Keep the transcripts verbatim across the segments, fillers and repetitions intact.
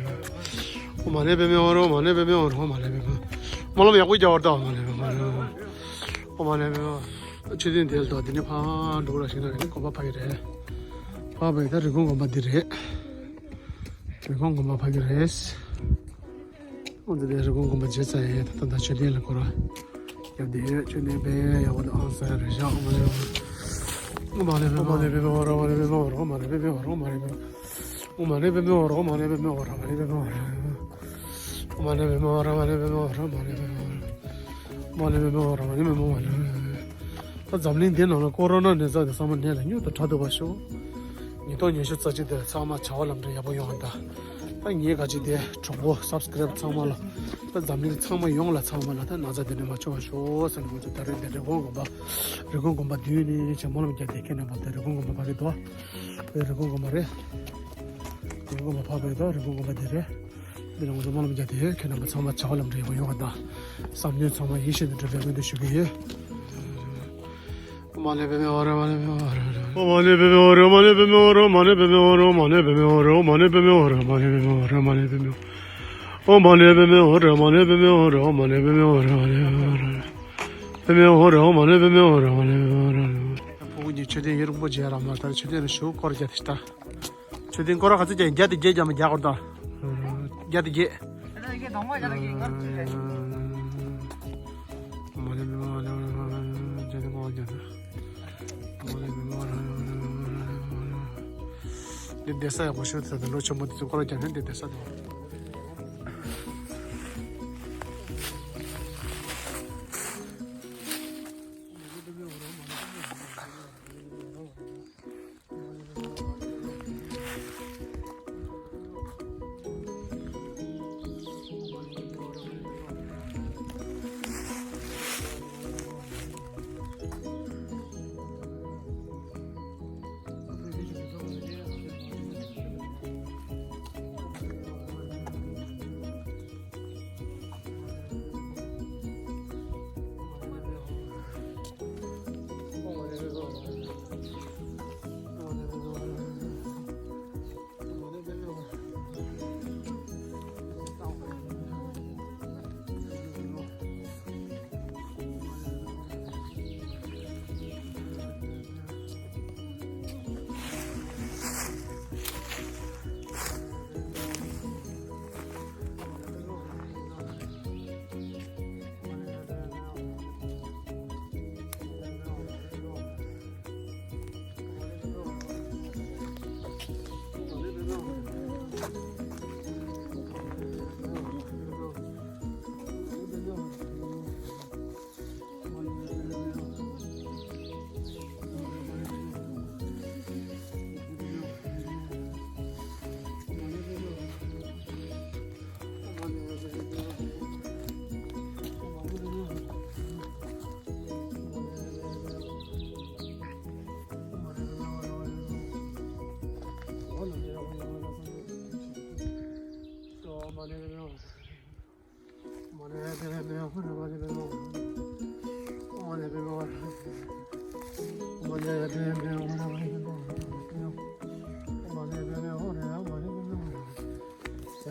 ཨོཾ་མ་ཎི་པདྨེ་ཧཱུྃ། ཨོཾ་མ་ཎི་པདྨེ་ཧཱུྃ། ཨོཾ་མ་ཎི་པདྨེ་ཧཱུྃ། སྨོན་ལམ་ཡག་པོ་རྒྱག་པར་ལྟ། ཨོཾ་མ་ཎི་པདྨེ་ཧཱུྃ། ཨོཾ་མ་ཎི་པདྨེ་ཧཱུྃ། མཆོད་རྟེན་དེ་ལ་ལྟ། དེ་ནས་ཕར་འགྲོ་ར་ཞིག་ན་ནི་དགོན་པ་ཕ་གི་རེད། ཕ་བས་ད་རི་ཀོན་དགོན་པ་འདི་རེད། རི་ཀོན་དགོན་པ་ཕ་གི་རེད། ཁོང་ཚོ་དེ་རི་ཀོན་དགོན་པ་མཇལ་ཚར་ཡས། ད་ལྟ་མཆོད་རྟེན་ལ་སྐོར་ར་རྒྱབ་བསྡད་ཡོད། མཆོད་རྟེན་དཔེ་ཡག་པོ་འདུག་ཨང་ས་རེད་ཤག་ཨོཾ་མ་ཎི་པདྨེ་ཧོར། ཨོཾ་མ་ཎི་པདྨེ་ཧོར། ཨོཾ་མ་ཎི་པདྨེ་ཧོར། ཨོཾ་མ་ཎི་པདྨེ་ཧོར། ཨོཾ་མ་ཎི་པདྨེ་ཧོར། ཨོཾ་མ་ཎི་པདྨེ་ཧོར། ཨོཾ་མ་ཎི་པདྨེ་ཧོར། ཨོཾ་མ་ཎི་པདྨེ་ཧོར། ཨོཾ་མ་ཎི་པདྨེ་ཧོར། ཨོཾ་མ་ཎི་པདྨེ་ཧོར། ཨོཾ་མ་ཎི་པདྨེ་ཧོར། ད་འཛམ་གླིང་འདི་ནང་ལ་ཀོ་རོ་ན་ནད་ཚ་དེ་ཚང་མ་ནད་ལ་མྱུར་དུ་དྲག་ཐུབ་པ་ཤོག་ཉིས་སྟོང་ཉི་ཤུ་རྩ་གཅིག་དེ་ཚང་མ་བྱ་བ་ལམ་འགྲོ་ཡག་པོ་ཡོང་བ་དང་། ད་ངའི་ག་ཅིག་དེ་གྲོགས་པོ་སབ་སི་ཀ་རེབ་ཚང་མ་ལ། ད་འཛམ་གླིང་ཚང་མ་ཡོངས་ལ་ཚང་མ་ལ་ད་ན་ཚ་དེ་འདྲ་མ་བྱུང་བ་ཤོག་ཟེར་ནས། ང་ཚོ་ད་རེས་འདི་རི་ཀོན་དགོན་པ། རི་ཀོན་དགོན་པ་མདུན་ནས་བྱས་སྨོན་ལམ་རྒྱག་དེ། ཁྱེད་རྣམ་པ་དེ་རི་ཀོན་དགོན་པ་ཕ་གི་དོ། དེ་རི་ཀོན་དགོན་པ་རེད། རི་ཀོན་དགོན་པ་ཕ་གི་དོ། རི་ཀོན་དགོན་པ་དེ་རེད། འདི་ལ་ང་ཚོ་སྨོན་ལམ་རྒྱག་དེ། ཁྱེད་རྣམ་པ་ཚང་མ་བྱ་བ་ལམ་འགྲོ་ཡག་པོ་ཡོང་བ་དང་། བསམ་དོན་ཚང་མ་ཡིད་བཞིན་དུ་འགྲུབ་པའི་སྨོན་འདུན་ཞུ་གི་ཡོད། ཨོཾ་མ་ཎི་པདྨེ་ཧོར། ཨོཾ་མ་ཎི་པདྨེ་ཧོར། ཨོཾ་མ་ཎི་པདྨེ་ཧོར། ཨོཾ་མ་ཎི་པདྨེ་ཧོར། ཨོཾ་མ་ཎི་པདྨེ་ཧོར། ཨོཾ་མ་ཎི་པདྨེ་ཧོར། ཨོཾ་མ་ཎི་པདྨེ་ཧོར། ཨོཾ་མ་ཎི་པདྨེ་ཧོར། ཨོཾ་མ་ཎི་པདྨེ་ཧོར། ཨོཾ་མ་ཎི་པདྨེ་ཧོར། ཨོཾ་མ་ཎི་པདྨེ་ཧོར། ཨོཾ་མ་ཎི་པདྨེ་ཧོར། ཨོཾ་མ་ཎི་པདྨེ་ཧོར། ཨོཾ་མ་ཎི་པདྨེ་ཧོར། ཕྲུ་གུ་གཉིས་མཆོད་རྟེན་ཡུན་རིང་པོ་མཇལ་རག་མ་ཐལ། མཆོད་རྟེན་ལ་ཞུགས་སྐོར་རྒྱག་དེ་ལྟ། མཆོད་རྟེན་སྐོར་ར་ག་ཚོད་རྒྱག་ཡིན། བརྒྱ་དང་བརྒྱད་རྒྱག་མ་རྒྱག་སྐོར་དང་། བརྒྱ་དང་བརྒྱད། འདི་བསྡད་ས་ཡག་པོ་ཞིག་ད་ལོ་ཆེན་པོ་དེ་ཚོ་སྐོར་ར་རྒྱག་ནས་འདི་བསྡད་ས་དང་།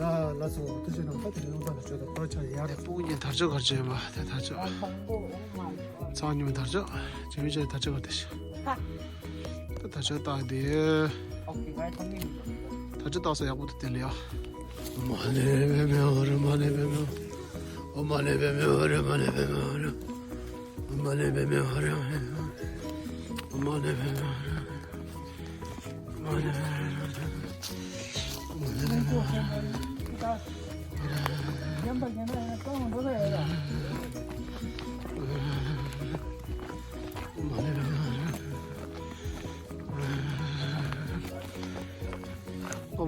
ཡ་ལགས་སོ། ཐུགས་རྗེ་གནང་། ད་དེ་རིང་ཡོང་ཐག་ལ་ཆོད་དོ། ཁོ་ཆ་ཡར་རེད། སྤུ་གུ་གཉིས་དར་ལྕོག་གར་བྱས་པ་དེ་དར་ལྕོག་ཚང་ཉུང་དར་ལྕོག་ཇེ་མི་ཇེ་དར་ལྕོག་གར་དེ་ཤི། ད་དར་ལྕོག་བཏགས་དེ། དར་ལྕོག་བཏགས་ས་ཡག་པོ་འདུག་དེ་ལ་ཡ། མ་ཎི་པདྨེ་ཧོར། མ་ཎི་པདྨེ་ཧོར། ཨོཾ་མ་ཎི་པདྨེ་ཧོར། མ་ཎི་པདྨེ་ཧོར། ཨོཾ་མ་ཎི་པདྨེ་ཧོར། ཨོཾ་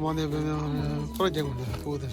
མ་ཎི་པདྨེ་ཧོར། ཁོ་ར་རྒྱག་དགོས་འདུག་སྤུ་གུ་དེ།